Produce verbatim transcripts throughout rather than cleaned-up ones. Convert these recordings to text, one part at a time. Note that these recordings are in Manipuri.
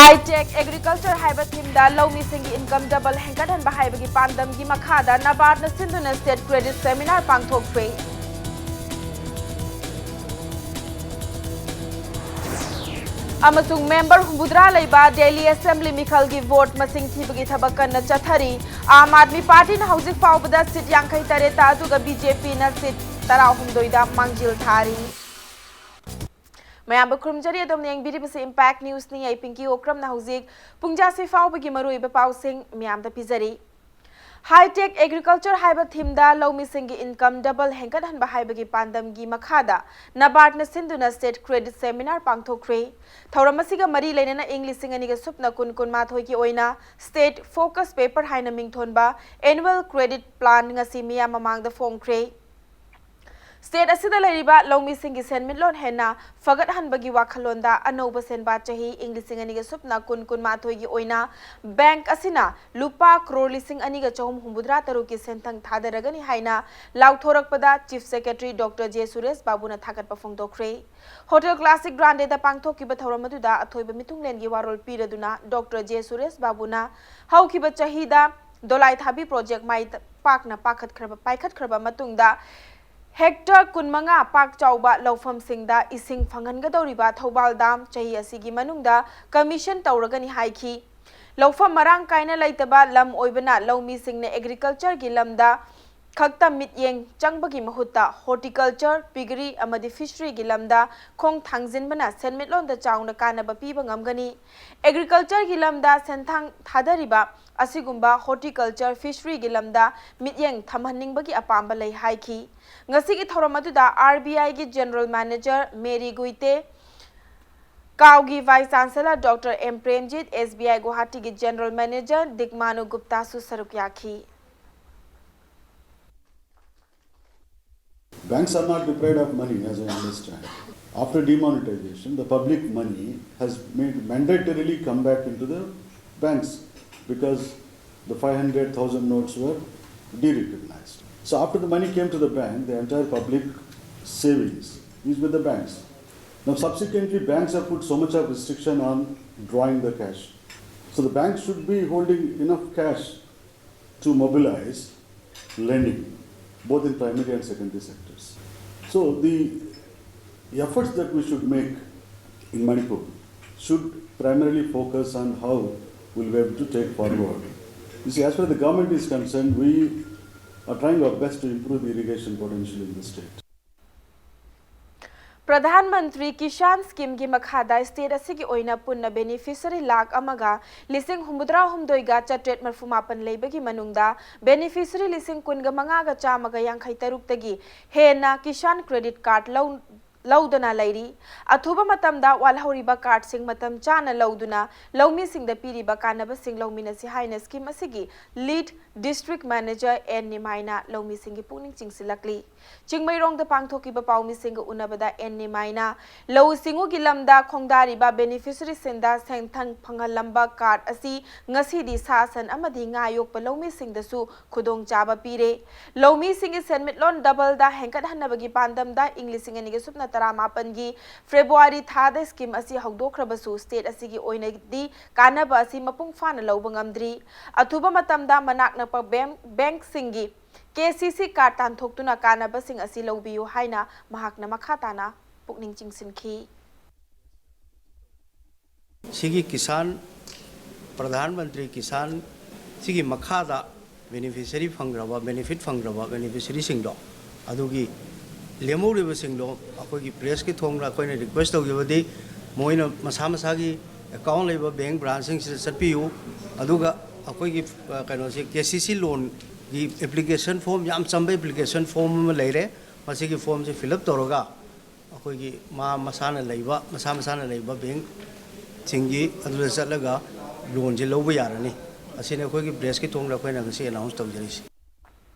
High-tech agriculture ꯍꯥꯏꯕ ꯊꯤꯝꯗ ꯂꯧꯃꯤꯁꯤꯡꯒꯤ ꯏꯟꯀꯝ ꯗꯕꯜ ꯍꯦꯟꯒꯠꯍꯟꯕ ꯍꯥꯏꯕꯒꯤ ꯄꯥꯟꯗꯝꯒꯤ ꯃꯈꯥꯗ ꯅꯕꯥꯔꯗꯅ ꯁꯤꯟꯗꯨꯅ ꯁ꯭ꯇꯦꯠ ꯀ꯭ꯔꯦꯗꯤꯠ ꯁꯦꯃꯤꯅꯥꯔ ꯄꯥꯡꯊꯣꯛꯈ꯭ꯔꯦ꯫ ꯑꯃꯁꯨꯡ ꯃꯦꯝꯕꯔ ꯍꯨꯝꯐꯨꯇꯔꯥ ꯂꯩꯕ ꯗꯦꯜꯂꯤ ꯑꯦꯁꯦꯝꯕ꯭ꯂꯤ ꯃꯤꯈꯜꯒꯤ ꯚꯣꯠ ꯃꯁꯤꯡ ꯊꯤꯕꯒꯤ ꯊꯕꯛ ꯀꯟꯅ ꯆꯠꯊꯔꯤ꯫ ꯑꯥꯝ ꯑꯥꯗꯃꯤ ꯄꯥꯔꯇꯤꯅ ꯍꯧꯖꯤꯛ ꯐꯥꯎꯕꯗ ꯁꯤꯠ ꯌꯥꯡꯈꯩ ꯇꯔꯦꯠꯇ, ꯑꯗꯨꯒ ꯕꯤ ꯖꯦ ꯄꯤꯅ ꯁꯤꯠ ꯇꯔꯥꯍꯨꯝꯗꯣꯏꯗ ꯃꯥꯡꯖꯤꯜ ꯊꯥꯔꯤ꯫ ꯃꯌꯥꯝꯕꯨ ꯈꯨꯔꯨꯝꯖꯔꯤ꯫ ꯑꯗꯣꯝꯅ ꯌꯦꯡꯕꯤꯔꯤꯕꯁꯤ Impact News-ꯅꯤ꯫ ꯑꯩ ꯄꯤꯡꯀꯤ ꯑꯣꯀ꯭ꯔꯝꯅ ꯍꯧꯖꯤꯛ ꯄꯨꯡꯖꯥꯁꯤ ꯐꯥꯎꯕꯒꯤ ꯃꯔꯨꯑꯣꯏꯕ ꯄꯥꯎꯁꯤꯡ ꯃꯌꯥꯝꯗ ꯄꯤꯖꯔꯤ꯫ High-tech agriculture ꯍꯥꯏꯕ ꯊꯤꯝꯗ ꯂꯧꯃꯤꯁꯤꯡꯒꯤ ꯏꯟꯀꯝ ꯗꯕꯜ ꯍꯦꯟꯒꯠꯍꯟꯕ ꯍꯥꯏꯕꯒꯤ ꯄꯥꯟꯗꯝꯒꯤ ꯃꯈꯥꯗ ꯅꯕꯥꯔꯗꯅ ꯁꯤꯟꯗꯨꯅ ꯁ꯭ꯇꯦꯠ ꯀ꯭ꯔꯦꯗꯤꯠ ꯁꯦꯃꯤꯅꯥꯔ ꯄꯥꯡꯊꯣꯛꯈ꯭ꯔꯦ꯫ ꯊꯧꯔꯝ ꯑꯁꯤꯒ ꯃꯔꯤ ꯂꯩꯅꯅ ꯏꯪ ꯂꯤꯁꯤꯡ ꯑꯅꯤꯒ ꯁꯨꯞꯅ ꯀꯨꯟ ꯀꯨꯟꯃꯥꯊꯣꯏꯒꯤ ꯑꯣꯏꯅ ꯁ꯭ꯇꯦꯠ ꯐꯣꯀꯁ ꯄꯦꯄꯔ ꯍꯥꯏꯅ ꯃꯤꯡꯊꯣꯟꯕ ꯑꯦꯅꯨꯋꯦꯜ ꯀ꯭ꯔꯦꯗꯤꯠ ꯄ꯭ꯂꯥꯟ ꯉꯁꯤ ꯃꯤꯌꯥꯝ ꯃꯃꯥꯡꯗ ꯐꯣꯡꯈ꯭ꯔꯦ꯫ ꯁ꯭ꯇꯦꯠ ꯑꯁꯤꯗ ꯂꯩꯔꯤꯕ ꯂꯧꯃꯤꯁꯤꯡꯒꯤ ꯁꯦꯟꯃꯤꯠꯂꯣꯟ ꯍꯦꯟꯅ ꯐꯒꯠꯍꯟꯕꯒꯤ ꯋꯥꯈꯜꯂꯣꯟꯗ ꯑꯅꯧꯕ ꯁꯦꯟꯕꯥ ꯆꯍꯤ ꯏꯪ ꯂꯤꯁꯤꯡ ꯑꯅꯤꯒ ꯁꯨꯞꯅ ꯀꯨꯟ ꯀꯨꯟꯃꯥꯊꯣꯏꯒꯤ ꯑꯣꯏꯅ ꯕꯦꯡꯛ ꯑꯁꯤꯅ ꯂꯨꯄꯥ ꯀ꯭ꯔꯣꯔ ꯂꯤꯁꯤꯡ ꯑꯅꯤꯒ ꯆꯍꯨꯝ ꯍꯨꯝꯐꯨꯇꯔꯥ ꯇꯔꯨꯛꯀꯤ ꯁꯦꯟꯊꯪ ꯊꯥꯗꯔꯒꯅꯤ ꯍꯥꯏꯅ ꯂꯥꯎꯊꯣꯔꯛꯄꯗ chief secretary doctor J Suresh ꯕꯥꯕꯨꯅ ꯊꯥꯒꯠꯄ ꯐꯣꯡꯗꯣꯛꯈ꯭ꯔꯦ꯫ ꯍꯣꯇꯦꯜ ꯀ꯭ꯂꯥꯁꯤꯛ ꯒ꯭ꯔꯥꯟꯗꯦꯗ ꯄꯥꯡꯊꯣꯛꯈꯤꯕ ꯊꯧꯔꯝ ꯑꯗꯨꯗ ꯑꯊꯣꯏꯕ ꯃꯤꯊꯨꯡꯂꯦꯟꯒꯤ ꯋꯥꯔꯣꯜ ꯄꯤꯔꯗꯨꯅ ꯗꯣꯛꯇꯔ ꯖꯦ ꯁꯨꯔꯦꯁ ꯕꯥꯕꯨꯅ ꯍꯧꯈꯤꯕ ꯆꯍꯤꯗ ꯗꯣꯂꯥꯏ ꯊꯥꯕꯤ ꯄ꯭ꯔꯣꯖꯦꯛ ꯃꯥꯏ ꯄꯥꯛꯅ ꯄꯥꯈꯠꯈ꯭ꯔꯕ, ꯄꯥꯏꯈꯠꯈ꯭ꯔꯕ ꯃꯇꯨꯡꯗ ꯍꯦꯛꯇꯔ ꯀꯨꯟꯃꯉꯥ ꯄꯥꯛ ꯆꯥꯎꯕ ꯂꯧꯐꯝꯁꯤꯡꯗ ꯏꯁꯤꯡ ꯐꯪꯍꯟꯒꯗꯧꯔꯤꯕ ꯊꯧꯕꯥꯜ ꯗꯥꯝ ꯆꯍꯤ ꯑꯁꯤꯒꯤ ꯃꯅꯨꯡꯗ ꯀꯃꯤꯁꯟ ꯇꯧꯔꯒꯅꯤ ꯍꯥꯏꯈꯤ꯫ ꯂꯧꯐꯝ ꯃꯔꯥꯡ ꯀꯥꯏꯅ ꯂꯩꯇꯕ ꯂꯝ ꯑꯣꯏꯕꯅ ꯂꯧꯃꯤꯁꯤꯡꯅ ꯑꯦꯒ꯭ꯔꯤꯀꯜꯆꯔꯒꯤ ꯂꯝꯗ ꯈꯛꯇ ꯃꯤꯠꯌꯦꯡ ꯆꯪꯕꯒꯤ ꯃꯍꯨꯠꯇ ꯍꯣꯔꯇꯤꯀꯜꯆꯔ, ꯄꯤꯒꯔꯤ ꯑꯃꯗꯤ ꯐꯤꯁꯔꯤꯒꯤ ꯂꯝꯗ ꯈꯣꯡ ꯊꯥꯡꯖꯤꯟꯕꯅ ꯁꯦꯟꯃꯤꯠꯂꯣꯟꯗ ꯆꯥꯎꯅ ꯀꯥꯟꯅꯕ ꯄꯤꯕ ꯉꯝꯒꯅꯤ꯫ ꯑꯦꯒ꯭ꯔꯤꯀꯜꯆꯔꯒꯤ ꯂꯝꯗ ꯁꯦꯟꯊꯥꯡ ꯊꯥꯗꯔꯤꯕ ꯑꯁꯤꯒꯨꯝꯕ ꯍꯣꯔꯇꯤꯀꯜꯆꯔ, ꯐꯤꯁꯔꯤꯒꯤ ꯂꯝꯗ ꯃꯤꯠꯌꯦꯡ ꯊꯝꯍꯟꯅꯤꯡꯕꯒꯤ ꯑꯄꯥꯝꯕ ꯂꯩ ꯍꯥꯏꯈꯤ꯫ ꯉꯁꯤꯒꯤ ꯊꯧꯔꯝ ꯑꯗꯨꯗ ꯑꯥꯔ ꯕꯤ ꯑꯥꯏꯒꯤ ꯖꯦꯅꯔꯦꯜ ꯃꯦꯅꯦꯖꯔ ꯃꯦꯔꯤ ꯒꯨꯏꯇꯦ, ꯀꯥꯎꯒꯤ vice chancellor doctor M Premjit, S B I ꯒꯨꯋꯥꯍꯥꯇꯤꯒꯤ ꯖꯦꯅꯔꯦꯜ ꯃꯦꯅꯦꯖꯔ ꯗꯤꯛꯃꯥꯅꯨ ꯒꯨꯞꯇꯥꯁꯨ ꯁꯔꯨꯛ ꯌꯥꯈꯤ꯫ Banks are not deprived of money, as I understand. After demonetization, the public money has made mandatorily come back into the banks because the five hundred thousand notes were derecognized. So after the money came to the bank, the entire public savings is with the banks. Now, subsequently, banks have put so much of restriction on drawing the cash. So the bank should be holding enough cash to mobilize lending, both in primary and secondary sectors. So the efforts that we should make in Manipur should primarily focus on how we'll be able to take forward. You see, as far as the government is concerned, we are trying our best to improve the irrigation potential in the state. Pradhan Mantri Kisan ꯁ꯭ꯀꯤꯝꯒꯤ ꯃꯈꯥꯗ ꯁ꯭ꯇꯦꯠ ꯑꯁꯤꯒꯤ ꯑꯣꯏꯅ ꯄꯨꯟꯅ ꯕꯦꯅꯤꯐꯤꯁꯔꯤ ꯂꯥꯈ ꯑꯃꯒ ꯂꯤꯁꯤꯡ ꯍꯨꯝꯐꯨꯇꯔꯥ ꯍꯨꯝꯗꯣꯏꯒ ꯆꯥꯇ꯭ꯔꯦꯠ ꯃꯔꯐꯨ ꯃꯥꯄꯟ ꯂꯩꯕꯒꯤ ꯃꯅꯨꯡꯗ ꯕꯦꯅꯤꯐꯤꯁꯔꯤ ꯂꯤꯁꯤꯡ ꯀꯨꯟꯒ ꯃꯉꯥꯒ ꯆꯥꯝꯃꯒ ꯌꯥꯡꯈꯩ ꯇꯔꯨꯛꯇꯒꯤ ꯍꯦꯟꯅ ꯀꯤꯁꯥꯟ ꯀ꯭ꯔꯦꯗꯤꯠ ꯀꯥꯔꯗ ꯂꯧ-, ꯂꯧꯗꯅ ꯂꯩꯔꯤ꯫ ꯑꯊꯨꯕ ꯃꯇꯝꯗ ꯋꯥꯠꯍꯧꯔꯤꯕ ꯀꯥꯔꯗꯁꯤꯡ ꯃꯇꯝ ꯆꯥꯅ ꯂꯧꯗꯨꯅ ꯂꯧꯃꯤꯁꯤꯡꯗ ꯄꯤꯔꯤꯕ ꯀꯥꯟꯅꯕꯁꯤꯡ ꯂꯧꯃꯤꯟꯅꯁꯤ ꯍꯥꯏꯅ ꯁ꯭ꯀꯤꯝ ꯑꯁꯤꯒꯤ ꯂꯤꯗ ꯗꯤꯁꯇ꯭ꯔꯤꯛ ꯃꯦꯅꯦꯖꯔ ꯑꯦꯟ ꯅꯤꯃꯥꯏꯅ ꯂꯧꯃꯤꯁꯤꯡꯒꯤ ꯄꯨꯛꯅꯤꯡ ꯆꯤꯡꯁꯤꯜꯂꯛꯂꯤ꯫ ꯆꯤꯡꯃꯩꯔꯣꯡꯗ ꯄꯥꯡꯊꯣꯛꯈꯤꯕ ꯄꯥꯎꯃꯤꯁꯤꯡꯒ ꯎꯅꯕꯗ ꯑꯦꯟ ꯅꯤꯃꯥꯏꯅ ꯂꯧꯎ ꯁꯤꯡꯎꯒꯤ ꯂꯝꯗ ꯈꯣꯡꯗꯥꯔꯤꯕ ꯕꯦꯅꯤꯐꯤꯁꯔꯤꯁꯤꯡꯗ ꯁꯦꯟꯊꯪ ꯐꯪꯍꯜꯂꯝꯕ ꯀꯥꯔꯗ ꯑꯁꯤ ꯉꯁꯤꯗꯤ ꯁꯥ ꯁꯟ ꯑꯃꯗꯤ ꯉꯥ ꯌꯣꯛꯄ ꯂꯧꯃꯤꯁꯤꯡꯗꯁꯨ ꯈꯨꯗꯣꯡꯆꯥꯕ ꯄꯤꯔꯦ꯫ ꯂꯧꯃꯤꯁꯤꯡꯒꯤ ꯁꯦꯟꯃꯤꯠꯂꯣꯟ ꯗꯕꯜꯗ ꯍꯦꯟꯒꯠꯍꯟꯅꯕꯒꯤ ꯄꯥꯟꯗꯝꯗ ꯏꯪ ꯂꯤꯁꯤꯡ ꯑꯅꯤꯒ ꯁꯨꯞꯅ ꯇꯔꯥꯃꯥꯄꯟꯒꯤ ꯐꯦꯕ꯭ꯔꯨꯋꯥꯔꯤ ꯊꯥꯗ ꯁ꯭ꯀꯤꯝ ꯑꯁꯤ ꯍꯧꯗꯣꯛꯈ꯭ꯔꯕꯁꯨ ꯁ꯭ꯇꯦꯠ ꯑꯁꯤꯒꯤ ꯑꯣꯏꯅꯗꯤ ꯀꯥꯟꯅꯕ ꯑꯁꯤ ꯃꯄꯨꯡ ꯐꯥꯅ ꯂꯧꯕ ꯉꯝꯗ꯭ꯔꯤ꯫ ꯑꯊꯨꯕ ꯃꯇꯝꯗ ꯃꯅꯥꯛ ꯅꯛꯄ ꯕꯦꯡ-, ꯕꯦꯡꯛꯁꯤꯡꯒꯤ ꯀꯦ ꯁꯤ ꯁꯤ ꯀꯥꯔꯗ ꯇꯥꯟꯊꯣꯛꯇꯨꯅ ꯀꯥꯟꯅꯕꯁꯤꯡ ꯑꯁꯤ ꯂꯧꯕꯤꯌꯨ ꯍꯥꯏꯅ ꯃꯍꯥꯛꯅ ꯃꯈꯥ ꯇꯥꯅ ꯄꯨꯛꯅꯤꯡ ꯆꯤꯡꯁꯤꯟꯈꯤ꯫ ꯁꯤꯒꯤ ꯀꯤꯁꯥꯟ, ꯄ꯭ꯔꯙꯥꯟ ꯃꯟꯇ꯭ꯔꯤ ꯀꯤꯁꯥꯟ ꯁꯤꯒꯤ ꯃꯈꯥꯗ ꯕꯦꯅꯤꯐꯤꯁꯔꯤ ꯐꯪꯈ꯭ꯔꯕ, ꯕꯦꯅꯤꯐꯤꯠ ꯐꯪꯈ꯭ꯔꯕ ꯕꯦꯅꯤꯐꯤꯁꯔꯤꯁꯤꯡꯗꯣ, ꯑꯗꯨꯒꯤ ꯂꯦꯝꯍꯧꯔꯤꯕꯁꯤꯡꯗꯣ ꯑꯩꯈꯣꯏꯒꯤ ꯄ꯭ꯔꯦꯁꯀꯤ ꯊꯣꯡꯗ ꯑꯩꯈꯣꯏꯅ ꯔꯤꯀ꯭ꯋꯦꯁ ꯇꯧꯖꯕꯗꯤ, ꯃꯣꯏꯅ ꯃꯁꯥ ꯃꯁꯥꯒꯤ ꯑꯦꯀꯥꯎꯟ ꯂꯩꯕ ꯕꯦꯡ ꯕ꯭ꯔꯥꯟꯁꯁꯤꯡꯁꯤꯗ ꯆꯠꯄꯤꯌꯨ꯫ ꯑꯗꯨꯒ ꯑꯩꯈꯣꯏꯒꯤ, ꯑ, ꯀꯩꯅꯣꯁꯦ, ꯀꯦ ꯁꯤ ꯁꯤ ꯂꯣꯟꯒꯤ ꯑꯦꯄ꯭ꯂꯤꯀꯦꯁꯟ ꯐꯣꯝ, ꯌꯥꯝ ꯆꯝꯕ ꯑꯦꯄ꯭ꯂꯤꯀꯦꯁꯟ ꯐꯣꯝ ꯑꯃ ꯂꯩꯔꯦ꯫ ꯃꯁꯤꯒꯤ ꯐꯣꯝꯁꯦ ꯐꯤꯜ ꯑꯞ ꯇꯧꯔꯒ ꯑꯩꯈꯣꯏꯒꯤ ꯃꯥ ꯃꯁꯥꯅ ꯂꯩꯕ, ꯃꯁꯥ ꯃꯁꯥꯅ ꯂꯩꯕ ꯕꯦꯡꯛꯁꯤꯡꯒꯤ ꯑꯗꯨꯗ ꯆꯠꯂꯒ ꯂꯣꯟꯁꯦ ꯂꯧꯕ ꯌꯥꯔꯅꯤ꯫ ꯑꯁꯤꯅꯤ ꯑꯩꯈꯣꯏꯒꯤ ꯄ꯭ꯔꯦꯁꯀꯤ ꯊꯣꯡꯗ ꯑꯩꯈꯣꯏꯅ ꯉꯁꯤ announce ꯇꯧꯖꯔꯤꯁꯤ꯫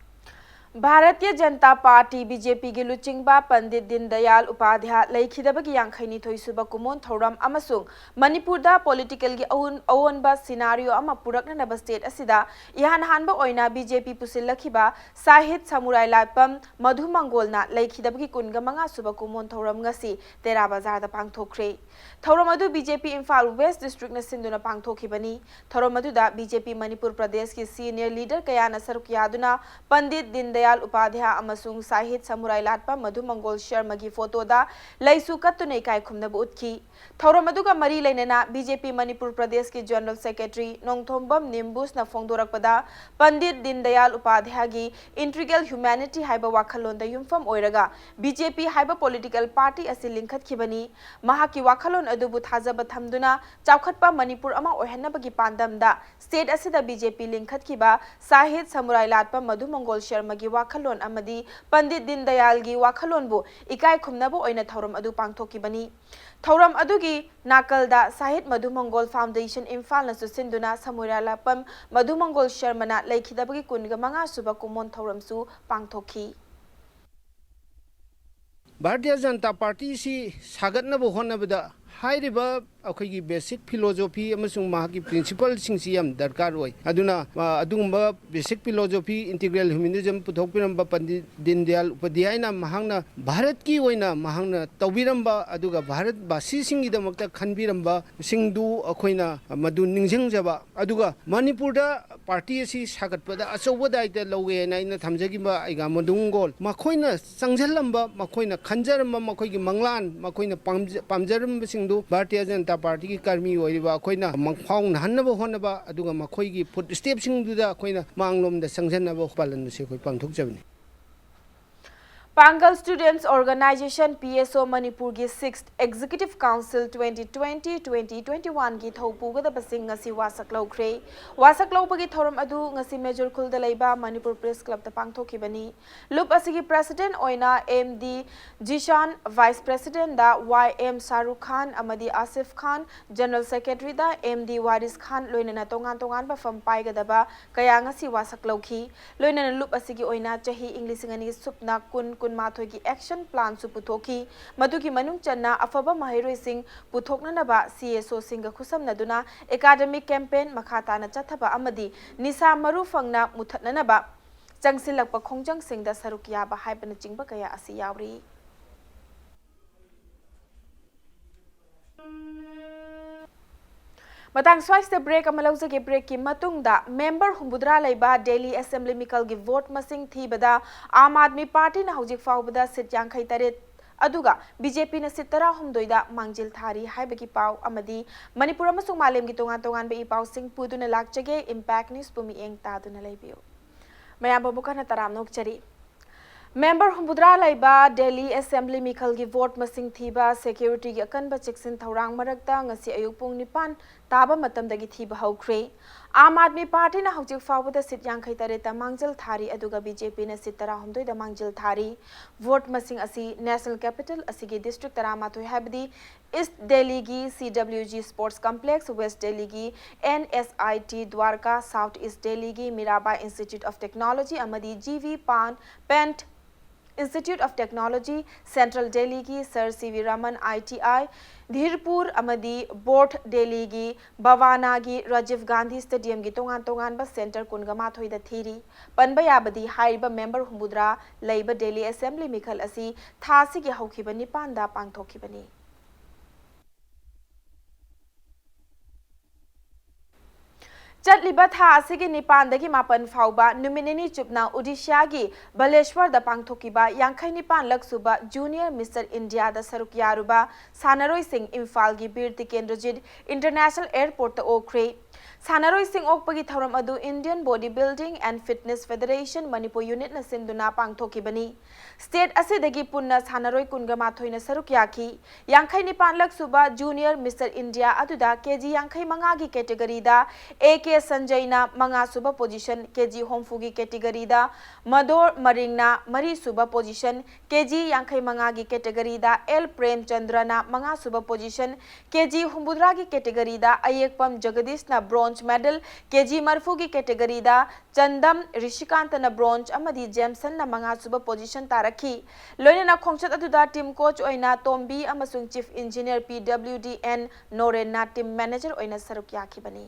Bharatiya Janata party, B J ꯄꯤꯒꯤ ꯂꯨꯆꯤꯡꯕ ꯄꯟꯗꯤꯠ ꯗꯤꯟꯗꯌꯥꯜ ꯎꯄꯥꯙ꯭ꯌꯥ ꯂꯩꯈꯤꯗꯕꯒꯤ ꯌꯥꯡꯈꯩꯅꯤꯊꯣꯏ ꯁꯨꯕ ꯀꯨꯃꯣꯟ ꯊꯧꯔꯝ ꯑꯃꯁꯨꯡ ꯃꯅꯤꯄꯨꯔꯗ ꯄꯣꯂꯤꯇꯤꯀꯦꯜꯒꯤ ꯑꯑꯣꯟ-, ꯑꯑꯣꯟꯕ ꯁꯤꯅꯥꯔꯤꯑꯣ ꯑꯃ ꯄꯨꯔꯛꯅꯅꯕ ꯁ꯭ꯇꯦꯠ ꯑꯁꯤꯗ ꯏꯍꯥꯟ ꯍꯥꯟꯕ ꯑꯣꯏꯅ ꯕꯤ ꯖꯦ ꯄꯤ ꯄꯨꯁꯤꯜꯂꯛꯈꯤꯕ ꯁꯥꯍꯤꯗ ꯁꯃꯨꯔꯥꯏ ꯂꯥꯠꯄꯝ ꯃꯙꯨ ꯃꯪꯒꯣꯜꯅ ꯂꯩꯈꯤꯗꯕꯒꯤ ꯀꯨꯟꯒ ꯃꯉꯥ ꯁꯨꯕ ꯀꯨꯃꯣꯟ ꯊꯧꯔꯝ ꯉꯁꯤ ꯇꯦꯔꯥ ꯕꯖꯥꯔꯗ ꯄꯥꯡꯊꯣꯛꯈ꯭ꯔꯦ꯫ ꯊꯧꯔꯝ ꯑꯗꯨ ꯕꯤ ꯖꯦ ꯄꯤ ꯏꯝꯐꯥꯜ ꯋꯦꯁ꯭ꯠ ꯗꯤꯁꯇ꯭ꯔꯤꯛꯅ ꯁꯤꯟꯗꯨꯅ ꯄꯥꯡꯊꯣꯛꯈꯤꯕꯅꯤ꯫ ꯊꯧꯔꯝ ꯑꯗꯨꯗ ꯕꯤ ꯖꯦ ꯄꯤ ꯃꯅꯤꯄꯨꯔ ꯄ꯭ꯔꯗꯦꯁꯀꯤ ꯁꯤꯅꯤꯌꯔ ꯂꯤꯗꯔ ꯀꯌꯥꯅ ꯁꯔꯨꯛ ꯌꯥꯗꯨꯅ ꯄꯟꯗꯤꯠ ꯗꯤꯟꯗꯌꯥꯜ ꯎꯄꯥꯙ꯭ꯌꯥ ꯑꯃꯁꯨꯡ ꯁꯥꯍꯤꯗ ꯁꯃꯨꯔꯥꯏ ꯂꯥꯠꯄꯝ ꯃꯙꯨ ꯃꯪꯒꯣꯜ ꯁꯔꯃꯒꯤ ꯐꯣꯇꯣꯗ ꯂꯩꯁꯨ ꯀꯠꯇꯨꯅ ꯏꯀꯥꯏ ꯈꯨꯝꯅꯕ ꯎꯠꯈꯤ꯫ ꯊꯧꯔꯝ ꯑꯗꯨꯒ ꯃꯔꯤ ꯂꯩꯅꯅ ꯕꯤ ꯖꯦ ꯄꯤ ꯃꯅꯤꯄꯨꯔ ꯄ꯭ꯔꯗꯦꯁꯀꯤ ꯖꯦꯅꯔꯦꯜ ꯁꯦꯀ꯭ꯔꯦꯇꯔꯤ ꯅꯣꯡꯊꯣꯝꯕꯝ ꯅꯤꯝꯕꯨꯁꯅ ꯐꯣꯡꯗꯣꯔꯛꯄꯗ, ꯄꯟꯗꯤꯠ ꯗꯤꯟꯗꯌꯥꯜ ꯎꯄꯥꯙ꯭ꯌꯥꯒꯤ ꯏꯟꯇꯤꯒ꯭ꯔꯦꯜ ꯍ꯭ꯌꯨꯃꯦꯅꯤꯇꯤ ꯍꯥꯏꯕ ꯋꯥꯈꯜꯂꯣꯟꯗ ꯌꯨꯝꯐꯝ ꯑꯣꯏꯔꯒ ꯕꯤ ꯖꯦ ꯄꯤ ꯍꯥꯏꯕ ꯄꯣꯂꯤꯇꯤꯀꯦꯜ ꯄꯥꯔꯇꯤ ꯑꯁꯤ ꯂꯤꯡꯈꯠꯈꯤꯕꯅꯤ꯫ ꯃꯍꯥꯛꯀꯤ ꯋꯥꯈꯜꯂꯣꯟ ꯑꯗꯨꯕꯨ ꯊꯥꯖꯕ ꯊꯝꯗꯨꯅ ꯆꯥꯎꯈꯠꯄ ꯃꯅꯤꯄꯨꯔ ꯑꯃ ꯑꯣꯏꯍꯟꯅꯕꯒꯤ ꯄꯥꯟꯗꯝꯗ ꯁ꯭ꯇꯦꯠ ꯑꯁꯤꯗ ꯕꯤ ꯖꯦ ꯄꯤ ꯂꯤꯡꯈꯠꯈꯤꯕ ꯁꯥꯍꯤꯗ ꯁꯃꯨꯔꯥꯏ ꯂꯥꯠꯄꯝ ꯃꯙꯨ ꯃꯪꯒꯣꯜ ꯁꯔꯃꯒꯤ ꯋꯥꯈꯜꯂꯣꯟ ꯑꯃꯗꯤ ꯄꯟꯗꯤꯠ ꯗꯤꯟꯗꯌꯥꯜꯒꯤ ꯋꯥꯈꯜꯂꯣꯟꯕꯨ ꯏꯀꯥꯏ ꯈꯨꯝꯅꯕ ꯑꯣꯏꯅ ꯊꯧꯔꯝ ꯑꯗꯨ ꯄꯥꯡꯊꯣꯛꯈꯤꯕꯅꯤ꯫ ꯊꯧꯔꯝ ꯑꯗꯨꯒꯤ ꯅꯥꯀꯜꯗ ꯁꯥꯍꯤꯗ ꯃꯙꯨ ꯃꯪꯒꯣꯜ ꯐꯥꯎꯟꯗꯦꯁꯟ ꯏꯝꯐꯥꯜꯅꯁꯨ ꯁꯤꯟꯗꯨꯅ ꯁꯃꯨꯔꯥꯏ ꯂꯥꯠꯄꯝ ꯃꯙꯨ ꯃꯪꯒꯣꯜ ꯁꯔꯃꯅ ꯂꯩꯈꯤꯗꯕꯒꯤ ꯀꯨꯟꯒ ꯃꯉꯥ ꯁꯨꯕ ꯀꯨꯃꯣꯟ ꯊꯧꯔꯝꯁꯨ ꯄꯥꯡꯊꯣꯛꯈꯤ꯫ ꯚꯥꯔꯇꯤꯌ ꯖꯅꯇꯥ ꯄꯥꯔꯇꯤꯁꯤ ꯁꯥꯒꯠꯅꯕ ꯍꯣꯠꯅꯕꯗ ꯍꯥꯏꯔꯤꯕ ꯑꯩꯈꯣꯏꯒꯤ ꯕꯦꯁꯤꯛ ꯐꯤꯂꯣꯖꯣꯐꯤ ꯑꯃꯁꯨꯡ ꯃꯍꯥꯛꯀꯤ ꯄ꯭ꯔꯤꯟꯁꯤꯄꯜꯁꯤꯡꯁꯤ ꯌꯥꯝ ꯗꯔꯀꯥꯔ ꯑꯣꯏ꯫ ꯑꯗꯨꯅ, ꯑ, ꯑꯗꯨꯒꯨꯝꯕ ꯕꯦꯁꯤꯛ ꯐꯤꯂꯣꯖꯣꯐꯤ, ꯏꯟꯇꯤꯒ꯭ꯔꯦꯜ ꯍ꯭ꯌꯨꯃꯦꯅꯤꯖꯝ ꯄꯨꯊꯣꯛꯄꯤꯔꯝꯕ ꯄꯟꯗꯤꯠ ꯗꯤꯟꯗꯌꯥꯜ ꯎꯄꯥꯙ꯭ꯌꯥꯌꯅ ꯃꯍꯥꯛꯅ ꯚꯥꯔꯠꯀꯤ ꯑꯣꯏꯅ ꯃꯍꯥꯛꯅ ꯇꯧꯕꯤꯔꯝꯕ, ꯑꯗꯨꯒ ꯚꯥꯔꯠꯕꯥꯁꯤꯁꯤꯡꯒꯤꯗꯃꯛꯇ ꯈꯟꯕꯤꯔꯝꯕꯁꯤꯡꯗꯨ ꯑꯩꯈꯣꯏꯅ ꯃꯗꯨ ꯅꯤꯡꯁꯤꯡꯖꯕ, ꯑꯗꯨꯒ ꯃꯅꯤꯄꯨꯔꯗ ꯄꯥꯔꯇꯤ ꯑꯁꯤ ꯁꯥꯒꯠꯄꯗ ꯑꯆꯧꯕ ꯗꯥꯏꯇ ꯂꯧꯋꯦ ꯍꯥꯏꯅ ꯑꯩꯅ ꯊꯝꯖꯈꯤꯕ ꯑꯩꯒꯥ ꯃꯙꯨ ꯃꯪꯒꯣꯜ, ꯃꯈꯣꯏꯅ ꯆꯪꯁꯤꯜꯂꯝꯕ, ꯃꯈꯣꯏꯅ ꯈꯟꯖꯔꯝꯕ, ꯃꯈꯣꯏꯒꯤ ꯃꯪꯂꯥꯟ, ꯃꯈꯣꯏꯅ ꯄꯥꯝꯖ-, ꯄꯥꯝꯖꯔꯝꯕꯁꯤꯡꯗꯨ ꯚꯥꯔꯇꯤꯌ ꯖꯅꯇꯥ ꯄꯥꯔꯇꯤꯒꯤ ꯀꯔꯃꯤ ꯑꯣꯏꯔꯤꯕ ꯑꯩꯈꯣꯏꯅ ꯃꯪꯐꯥꯎꯅꯍꯟꯅꯕ ꯍꯣꯠꯅꯕ, ꯑꯗꯨꯒ ꯃꯈꯣꯏꯒꯤ ꯐꯨꯠ ꯁ꯭ꯇꯦꯞꯁꯤꯡꯗꯨꯗ ꯑꯩꯈꯣꯏꯅ ꯃꯥꯡꯂꯣꯝꯗ ꯆꯪꯁꯤꯟꯅꯕ ꯄꯥꯂꯟ ꯑꯁꯤ ꯑꯩꯈꯣꯏ ꯄꯥꯡꯊꯣꯛꯆꯕꯅꯤ꯫ Pangal Students Organization, P S O, ꯃꯅꯤꯄꯨꯔꯒꯤ Sixth Executive Council twenty twenty, twenty twenty-one ꯒꯤ ꯊꯧ ꯄꯨꯒꯗꯕꯁꯤꯡ ꯉꯁꯤ ꯋꯥꯁꯛ ꯂꯧꯈ꯭ꯔꯦ꯫ ꯋꯥꯁꯛ ꯂꯧꯕꯒꯤ ꯊꯧꯔꯝ ꯑꯗꯨ ꯉꯁꯤ ꯃꯦꯖꯣꯔ ꯈꯨꯜꯗ ꯂꯩꯕ ꯃꯅꯤꯄꯨꯔ ꯄ꯭ꯔꯦꯁ ꯀ꯭ꯂꯕꯇ ꯄꯥꯡꯊꯣꯛꯈꯤꯕꯅꯤ꯫ ꯂꯨꯞ ꯑꯁꯤꯒꯤ ꯄ꯭ꯔꯦꯁꯤꯗꯦꯟꯠ ꯑꯣꯏꯅ ꯑꯦꯝ ꯗꯤ ꯖꯤꯁꯥꯟ, ꯚꯥꯏꯁ ꯄ꯭ꯔꯦꯁꯤꯗꯦꯟꯠꯗ ꯋꯥꯏ ꯑꯦꯝ ꯁꯥꯔꯨꯈ ꯈꯥꯟ ꯑꯃꯗꯤ ꯑꯥꯁꯤꯐ ꯈꯥꯟ, ꯖꯦꯅꯔꯦꯜ ꯁꯦꯀ꯭ꯔꯦꯇꯔꯤꯗ ꯑꯦꯝ ꯗꯤ ꯋꯥꯔꯤꯁ ꯈꯥꯟ, ꯂꯣꯏꯅꯅ ꯇꯣꯉꯥꯟ ꯇꯣꯉꯥꯟꯕ ꯐꯝ ꯄꯥꯏꯒꯗꯕ ꯀꯌꯥ ꯉꯁꯤ ꯋꯥꯁꯛ ꯂꯧꯈꯤ꯫ ꯂꯣꯏꯅꯅ ꯂꯨꯞ ꯑꯁꯤꯒꯤ ꯑꯣꯏꯅ ꯆꯍꯤ ꯏꯪ ꯂꯤꯁꯤꯡ ꯑꯅꯤ ꯁꯨꯞꯅ ꯀꯨꯟ ꯀꯨꯟꯃꯥꯊꯣꯏꯒꯤ action planꯁꯨ ꯄꯨꯊꯣꯛꯈꯤ꯫ ꯃꯗꯨꯒꯤ ꯃꯅꯨꯡ ꯆꯟꯅ ꯑꯐꯕ ꯃꯍꯩꯔꯣꯏꯁꯤꯡ ꯄꯨꯊꯣꯛꯅꯅꯕ C S Oꯁꯤꯡꯒ ꯈꯨꯠꯁꯝꯅꯗꯨꯅ academic campaign ꯃꯈꯥ ꯇꯥꯅ ꯆꯠꯊꯕ ꯑꯃꯗꯤ ꯅꯤꯁꯥ ꯃꯔꯨ ꯐꯪꯅ ꯃꯨꯊꯠꯅꯅꯕ ꯆꯪꯁꯤꯜꯂꯛꯄ ꯈꯣꯡꯖꯪꯁꯤꯡꯗ ꯁꯔꯨꯛ ꯌꯥꯕ ꯍꯥꯏꯕꯅꯆꯤꯡꯕ ꯀꯌꯥ ꯑꯁꯤ ꯌꯥꯎꯔꯤ꯫ ꯃꯇꯥꯡ ꯁ꯭ꯋꯥꯏꯁꯤꯗ break ꯑꯃ ꯂꯧꯖꯒꯦ꯫ Breakꯀꯤ ꯃꯇꯨꯡꯗ member ꯍꯨꯝꯐꯨꯇꯔꯥ ꯂꯩꯕ Delhi Assembly ꯃꯤꯈꯜꯒꯤ vote ꯃꯁꯤꯡ ꯊꯤꯕꯗ ꯑꯥꯝ ꯑꯥꯗꯃꯤ ꯄꯥꯔꯇꯤꯅ ꯍꯧꯖꯤꯛ ꯐꯥꯎꯕꯗ seat ꯌꯥꯡꯈꯩ ꯇꯔꯦꯠ, ꯑꯗꯨꯒ B J Pꯅ seat ꯇꯔꯥꯍꯨꯝꯗꯣꯏꯗ ꯃꯥꯡꯖꯤꯜ ꯊꯥꯔꯤ ꯍꯥꯏꯕꯒꯤ ꯄꯥꯎ ꯑꯃꯗꯤ ꯃꯅꯤꯄꯨꯔ ꯑꯃꯁꯨꯡ ꯃꯥꯂꯦꯝꯒꯤ ꯇꯣꯉꯥꯟ ꯇꯣꯉꯥꯟꯕ ꯏ ꯄꯥꯎꯁꯤꯡ ꯄꯨꯗꯨꯅ ꯂꯥꯛꯆꯒꯦ꯫ Impact Newsꯄꯨ ꯃꯤꯠꯌꯦꯡ ꯇꯥꯗꯨꯅ ꯂꯩꯕꯤꯌꯨ꯫ ꯃꯌꯥꯝꯕꯨ ꯑꯃꯨꯛ ꯍꯟꯅ ꯇꯔꯥꯝꯅ ꯑꯣꯛꯆꯔꯤ꯫ Member ꯍꯨꯝꯐꯨꯇꯔꯥ ꯂꯩꯕ Delhi Assembly ꯃꯤꯈꯜꯒꯤ vote ꯃꯁꯤꯡ ꯊꯤꯕ, securityꯒꯤ ꯑꯀꯟꯕ ꯆꯦꯛꯁꯤꯟ ꯊꯧꯔꯥꯡ ꯃꯔꯛꯇ ꯉꯁꯤ ꯑꯌꯨꯛ ꯄꯨꯡ ꯅꯤꯄꯥꯟ ꯇꯥꯕ ꯃꯇꯝꯗꯒꯤ ꯊꯤꯕ ꯍꯧꯈ꯭ꯔꯦ꯫ ꯑꯥꯝ ꯑꯥꯗꯃꯤ ꯄꯥꯔꯇꯤꯅ ꯍꯧꯖꯤꯛ ꯐꯥꯎꯕꯗ seat ꯌꯥꯡꯈꯩ ꯇꯔꯦꯠꯇ ꯃꯥꯡꯖꯤꯜ ꯊꯥꯔꯤ, ꯑꯗꯨꯒ B J Pꯅ seat ꯇꯔꯥꯍꯨꯝꯗꯣꯏꯗ ꯃꯥꯡꯖꯤꯜ ꯊꯥꯔꯤ꯫ Vote ꯃꯁꯤꯡ ꯑꯁꯤ national capital ꯑꯁꯤꯒꯤ district ꯇꯔꯥꯃꯥꯊꯣꯏ, ꯍꯥꯏꯕꯗꯤ East Delhiꯒꯤ C W G Sports Complex, West Delhiꯒꯤ N S I T Dwarka, South East Delhiꯒꯤ Mirabai Institute of Technology ꯑꯃꯗꯤ G V Pan-, Pant Institute of Technology, Central Delhiꯒꯤ Sir C V Raman I T I, ꯙꯤꯔꯄꯨꯔ ꯑꯃꯗꯤ Bodh Delhiꯒꯤ ꯚꯕꯥꯅꯥꯒꯤ Rajiv Gandhi Stadiumꯒꯤ ꯇꯣꯉꯥꯟ ꯇꯣꯉꯥꯟꯕ centre ꯀꯨꯟꯒ ꯃꯥꯊꯣꯏꯗ ꯊꯤꯔꯤ꯫ ꯄꯟꯕ ꯌꯥꯕꯗꯤ ꯍꯥꯏꯔꯤꯕ member ꯍꯨꯝꯐꯨꯇꯔꯥ ꯂꯩꯕ Delhi Assembly ꯃꯤꯈꯜ ꯑꯁꯤ ꯊꯥ ꯑꯁꯤꯒꯤ ꯍꯧꯈꯤꯕ ꯅꯤꯄꯥꯟꯗ ꯄꯥꯡꯊꯣꯛꯈꯤꯕꯅꯤ꯫ ꯆꯠꯂꯤꯕ ꯊꯥ ꯑꯁꯤꯒꯤ ꯅꯤꯄꯥꯟꯗꯒꯤ ꯃꯥꯄꯟ ꯐꯥꯎꯕ ꯅꯨꯃꯤꯠ ꯅꯤꯅꯤ ꯆꯨꯞꯅ ꯎꯗꯤꯁꯥꯒꯤ ꯕꯂꯦꯁ꯭ꯋꯔꯗ ꯄꯥꯡꯊꯣꯛꯈꯤꯕ ꯌꯥꯡꯈꯩ ꯅꯤꯄꯥꯟꯂꯛ ꯁꯨꯕ Junior Mister Indiaꯗ ꯁꯔꯨꯛ ꯌꯥꯔꯨꯕ ꯁꯥꯟꯅꯔꯣꯏꯁꯤꯡ ꯏꯝꯐꯥꯜꯒꯤ ꯕꯤꯔ ꯇꯤꯀꯦꯟꯗ꯭ꯔꯖꯤꯠ International Airportꯇ ꯑꯣꯛꯈ꯭ꯔꯦ꯫ ꯁꯥꯟꯅꯔꯣꯏꯁꯤꯡ ꯑꯣꯛꯄꯒꯤ ꯊꯧꯔꯝ ꯑꯗꯨ Indian Body Building and Fitness Federation Manipur Unitꯅ ꯁꯤꯟꯗꯨꯅ ꯄꯥꯡꯊꯣꯛꯈꯤꯕꯅꯤ꯫ State ꯑꯁꯤꯗꯒꯤ ꯄꯨꯟꯅ ꯁꯥꯟꯅꯔꯣꯏ ꯀꯨꯟꯒ ꯃꯥꯊꯣꯏꯅ ꯁꯔꯨꯛ ꯌꯥꯈꯤ꯫ ꯌꯥꯡꯈꯩ ꯅꯤꯄꯥꯟꯂꯛ ꯁꯨꯕ Junior Mister India ꯑꯗꯨꯗ ꯀꯦ ꯖꯤ ꯌꯥꯡꯈꯩ ꯃꯉꯥꯒꯤ categoryꯗ ꯑꯦ ꯀꯦ ꯁꯟꯖꯩꯅ ꯃꯉꯥ ꯁꯨꯕ position, ꯀꯦ ꯖꯤ ꯍꯨꯝꯐꯨꯒꯤ categoryꯗ ꯃꯗꯣꯔ ꯃꯔꯤꯡꯅ ꯃꯔꯤ ꯁꯨꯕ position, ꯀꯦ ꯖꯤ ꯌꯥꯡꯈꯩ ꯃꯉꯥꯒꯤ categoryꯗ ꯑꯦꯜ ꯄ꯭ꯔꯦꯝꯆꯟꯗ꯭ꯔꯅ ꯃꯉꯥ ꯁꯨꯕ position, ꯀꯦ ꯖꯤ ꯍꯨꯝꯐꯨꯇꯔꯥꯒꯤ categoryꯗ ꯑꯌꯦꯛꯄꯝ ꯖꯒꯗꯤꯁꯅ bronze medal, ꯀꯦ ꯖꯤ ꯃꯔꯤꯐꯨꯒꯤ categoryꯗ ꯆꯟꯗꯝ ꯔꯤꯁꯤꯀꯥꯟꯇꯅ bronze ꯑꯃꯗꯤ ꯖꯦꯝꯁꯟꯅ ꯃꯉꯥ ꯁꯨꯕ position ꯇꯥꯔꯛꯈꯤ꯫ ꯂꯣꯏꯅꯅ ꯈꯣꯡꯆꯠ ꯑꯗꯨꯗ team coach ꯑꯣꯏꯅ ꯇꯣꯝꯕꯤ ꯑꯃꯁꯨꯡ Chief Engineer P W D N ꯅꯣꯔꯦꯟꯅ team manager ꯑꯣꯏꯅ ꯁꯔꯨꯛ ꯌꯥꯈꯤꯕꯅꯤ꯫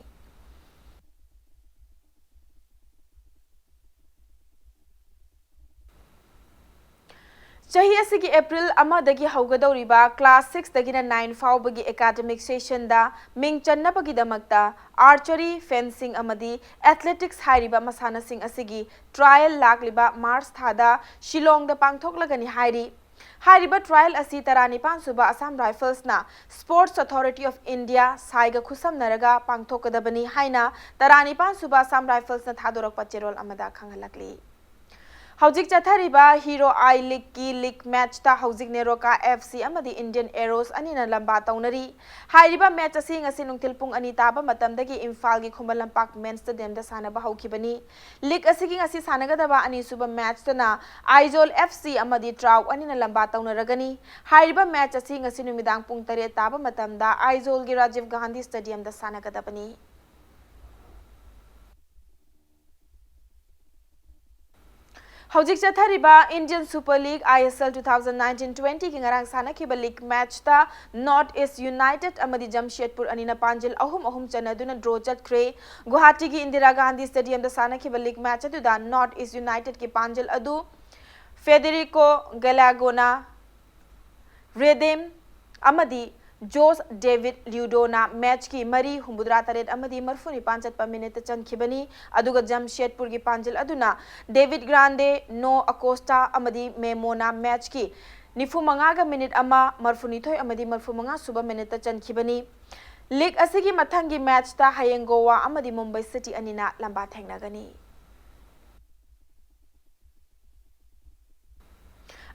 ꯆꯍꯤ ꯑꯁꯤꯒꯤ April ꯑꯃꯗꯒꯤ ꯍꯧꯒꯗꯧꯔꯤꯕ class sixꯇꯒꯤꯅ nine ꯐꯥꯎꯕꯒꯤ academic sessionꯗ ꯃꯤꯡ ꯆꯟꯅꯕꯒꯤꯗꯃꯛꯇ archery, fencing ꯑꯃꯗꯤ athletics ꯍꯥꯏꯔꯤꯕ ꯃꯁꯥꯟꯅꯁꯤꯡ ꯑꯁꯤꯒꯤ trial ꯂꯥꯛꯂꯤꯕ March ꯊꯥꯗ ꯁꯤꯂꯣꯡꯗ ꯄꯥꯡꯊꯣꯛꯂꯒꯅꯤ ꯍꯥꯏꯔꯤ꯫ ꯍꯥꯏꯔꯤꯕ trial ꯑꯁꯤ ꯇꯔꯥꯅꯤꯄꯥꯟ ꯁꯨꯕ Assam Riflesꯅ Sports Authority of India, SAIꯒ ꯈꯨꯠꯁꯝꯅꯔꯒ ꯄꯥꯡꯊꯣꯛꯀꯗꯕꯅꯤ ꯍꯥꯏꯅ ꯇꯔꯥꯅꯤꯄꯥꯟ ꯁꯨꯕ Assam Riflesꯅ ꯊꯥꯗꯣꯔꯛꯄ ꯆꯦꯔꯣꯜ ꯑꯃꯗ ꯈꯪꯍꯜꯂꯛꯂꯤ꯫ ꯍꯧꯖꯤꯛ ꯆꯠꯊꯔꯤꯕ Hero I Leagueꯀꯤ league matchꯇ ꯍꯧꯖꯤꯛ NEROCA F C ꯑꯃꯗꯤ Indian Arrows ꯑꯅꯤꯅ ꯂꯝꯕꯥ ꯇꯧꯅꯔꯤ꯫ ꯍꯥꯏꯔꯤꯕ match ꯑꯁꯤ ꯉꯁꯤ ꯅꯨꯡꯊꯤꯜ ꯄꯨꯡ ꯑꯅꯤ ꯇꯥꯕ ꯃꯇꯝꯗꯒꯤ ꯏꯝꯐꯥꯜꯒꯤ ꯈꯨꯃꯟ ꯂꯝꯄꯥꯛ main stadiumꯗ ꯁꯥꯟꯅꯕ ꯍꯧꯈꯤꯕꯅꯤ꯫ League ꯑꯁꯤꯒꯤ ꯉꯁꯤ ꯁꯥꯟꯅꯒꯗꯕ ꯑꯅꯤꯁꯨꯕ matchꯇꯅ Aizawl F C ꯑꯃꯗꯤ TRAU ꯑꯅꯤꯅ ꯂꯝꯕꯥ ꯇꯧꯅꯔꯒꯅꯤ꯫ ꯍꯥꯏꯔꯤꯕ match ꯑꯁꯤ ꯉꯁꯤ ꯅꯨꯃꯤꯗꯥꯡ ꯄꯨꯡ ꯇꯔꯦꯠ ꯇꯥꯕ ꯃꯇꯝꯗ Aizawl ꯒꯤ Rajiv Gandhi Stadiumꯗ ꯁꯥꯟꯅꯒꯗꯕꯅꯤ꯫ ꯍꯧꯖꯤꯛ ꯆꯠꯊꯔꯤꯕ Indian Super League, I S L, two thousand nineteen twentyꯒꯤ ꯉꯔꯥꯡ ꯁꯥꯟꯅꯈꯤꯕ league matchꯇ North East United ꯑꯃꯗꯤ Jamshedpur ꯑꯅꯤꯅ ꯄꯥꯟꯖꯤꯜ ꯑꯍꯨꯝ ꯑꯍꯨꯝ ꯆꯟꯅꯗꯨꯅ draw ꯆꯠꯈ꯭ꯔꯦ꯫ ꯒꯨꯋꯥꯍꯥꯇꯤꯒꯤ ꯏꯟꯗꯤꯔꯥ ꯒꯥꯟꯙꯤ Stadiumꯗ ꯁꯥꯟꯅꯈꯤꯕ league match ꯑꯗꯨꯗ North East Unitedꯀꯤ ꯄꯥꯟꯖꯤꯜ ꯑꯗꯨ Federico Galagoꯅ Redem ꯑꯃꯗꯤ ꯖꯣꯁ ꯗꯦꯕꯤꯠ ꯂ꯭ꯌꯨꯗꯣꯅ ꯃꯦꯆꯀꯤ ꯃꯔꯤ ꯍꯨꯝꯐꯨꯇꯔꯥ ꯇꯔꯦꯠ ꯑꯃꯗꯤ ꯃꯔꯤꯐꯨ ꯅꯤꯄꯥꯟ ꯆꯠꯄ ꯃꯤꯅꯤꯠꯇ ꯆꯟꯈꯤꯕꯅꯤ꯫ ꯑꯗꯨꯒ ꯖꯝꯁꯦꯗꯄꯨꯔꯒꯤ ꯄꯥꯟꯖꯤꯜ ꯑꯗꯨꯅ ꯗꯦꯕꯤꯠ ꯒ꯭ꯔꯥꯟꯗꯦ, ꯅꯣ ꯑꯀꯣꯁꯇꯥ ꯑꯃꯗꯤ ꯃꯦꯃꯣꯅ ꯃꯦꯆꯀꯤ ꯅꯤꯐꯨ ꯃꯉꯥꯒ ꯃꯤꯅꯤꯠ ꯑꯃ, ꯃꯔꯤꯐꯨꯅꯤꯊꯣꯏ ꯑꯃꯗꯤ ꯃꯔꯤꯐꯨ ꯃꯉꯥ ꯁꯨꯕ ꯃꯤꯅꯤꯠꯇ ꯆꯟꯈꯤꯕꯅꯤ꯫ ꯂꯤꯒ ꯑꯁꯤꯒꯤ ꯃꯊꯪꯒꯤ ꯃꯦꯆꯇ ꯍꯌꯦꯡ ꯒꯣꯋꯥ ꯑꯃꯗꯤ ꯃꯨꯝꯕꯩ ꯁꯤꯇꯤ ꯑꯅꯤꯅ ꯂꯝꯕꯥ ꯊꯦꯡꯅꯒꯅꯤ꯫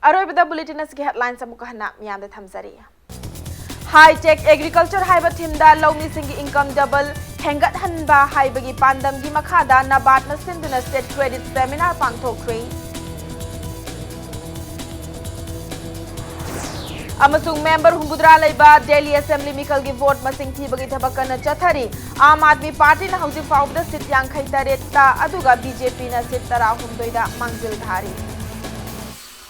ꯑꯔꯣꯏꯕꯗ ꯕꯨꯂꯦꯇꯤꯟ ꯑꯁꯤꯒꯤ ꯍꯦꯗꯂꯥꯏꯟꯁ ꯑꯃꯨꯛꯀ ꯍꯟꯅ ꯃꯤꯌꯥꯝꯗ ꯊꯝꯖꯔꯤ꯫ ꯍꯥꯏ ꯇꯦꯛ ꯑꯦꯒ꯭ꯔꯤꯀꯜꯆꯔ ꯍꯥꯏꯕ ꯊꯤꯝꯗ ꯂꯧꯃꯤꯁꯤꯡꯒꯤ ꯏꯟꯀꯝ ꯗꯕꯜ ꯍꯦꯟꯒꯠꯍꯟꯕ ꯍꯥꯏꯕꯒꯤ ꯄꯥꯟꯗꯝꯒꯤ ꯃꯈꯥꯗ ꯅꯕꯥꯔꯗꯅ ꯁꯤꯟꯗꯨꯅ ꯁ꯭ꯇꯦꯠ ꯀ꯭ꯔꯦꯗꯤꯠ ꯁꯦꯃꯤꯅꯥꯔ ꯄꯥꯡꯊꯣꯛꯈ꯭ꯔꯦ꯫ ꯑꯃꯁꯨꯡ ꯃꯦꯝꯕꯔ ꯍꯨꯝꯐꯨꯇꯔꯥ ꯂꯩꯕ ꯗꯦꯜꯂꯤ ꯑꯦꯁꯦꯝꯕ꯭ꯂꯤ ꯃꯤꯈꯜꯒꯤ ꯚꯣꯠ ꯃꯁꯤꯡ ꯊꯤꯕꯒꯤ ꯊꯕꯛ ꯀꯟꯅ ꯆꯠꯊꯔꯤ꯫ ꯑꯥꯝ ꯑꯥꯗꯃꯤ ꯄꯥꯔꯇꯤꯅ ꯍꯧꯖꯤꯛ ꯐꯥꯎꯕꯗ ꯁꯤꯠ ꯌꯥꯡꯈꯩ ꯇꯔꯦꯠꯇ, ꯑꯗꯨꯒ ꯕꯤ ꯖꯦ ꯄꯤꯅ ꯁꯤꯠ ꯇꯔꯥꯍꯨꯝꯗꯣꯏꯗ ꯃꯥꯡꯖꯤꯜ ꯊꯥꯔꯤ꯫